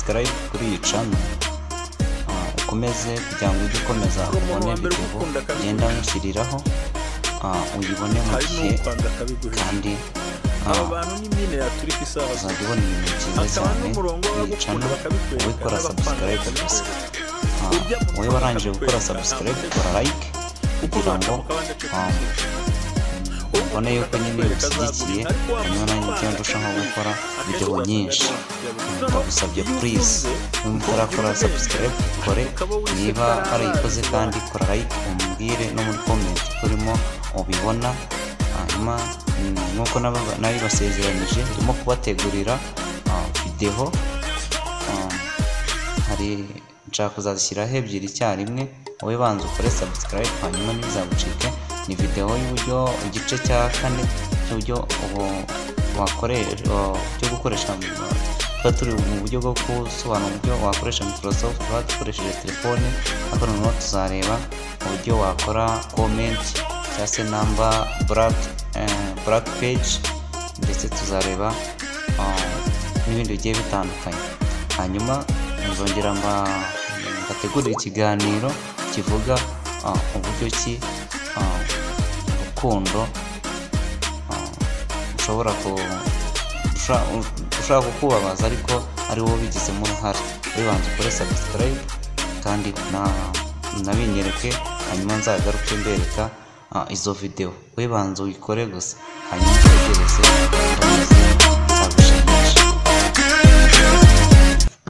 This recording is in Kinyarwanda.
subscribe kuri iyi channel, ukomeze kugira ngo ujye ukomeza Umuntu ubone wa mbere video ugukunda akabiguha. ngenda nkushyiriraho, uyibone mu Hari gihe n'ukwanga akabiguha. kandi Abo bantu ni mine yaturika isaha. uzajya ubona ibintu byiza Hakaba cyane n'umurongo kuri iyi w'abagukunda channel. bakabikwereka, Wowe kora n'abakwanga subscribe gusa. bakabikwereka. Urya muntu Wowe warangije gukora bakabikwereka, subscribe, nta kora like kuko kugira ngo uzaca mu kabande cyo ubone yuko nyine ushyigikiye, hanyuma nanjye njye ndushaho gukora video nyinshi. Ndagusabye please, niba utarakora subscribe kore, niba warayikoze kandi kora like, umbwire no muri comment ko urimo ubibona. Hanyuma nk'uko nabibasezeranyije, ndimo kubategurira video, hari nshaka kuzazishyiraho ebyiri icyarimwe. Wowe banza ukore subscribe, hanyuma ntibizagucike. Ni video y'uburyo igice cya kane cy'uburyo ubu wakoresha cyo gukoresha, tuba turi mu buryo bwo gusobanura uburyo wakoresha Microsoft Word ukoresheje telefone, ariko noneho tuzareba uburyo wakora comment cyangwa se number blank page, ndetse tuzareba n'ibindi bigiye bitandukanye. Hanyuma nzongera mbategurire ikiganiro kivuga uburyo ki urukundo ushobora ushobora kukubabaza ariko ari wowe ubigizemo uruhare. Wibanza ukore subscribe kandi nabinyereke, hanyuma nzagaruke mbereka izo video. Wibanza uyikore gusa, hanyuma utegereze.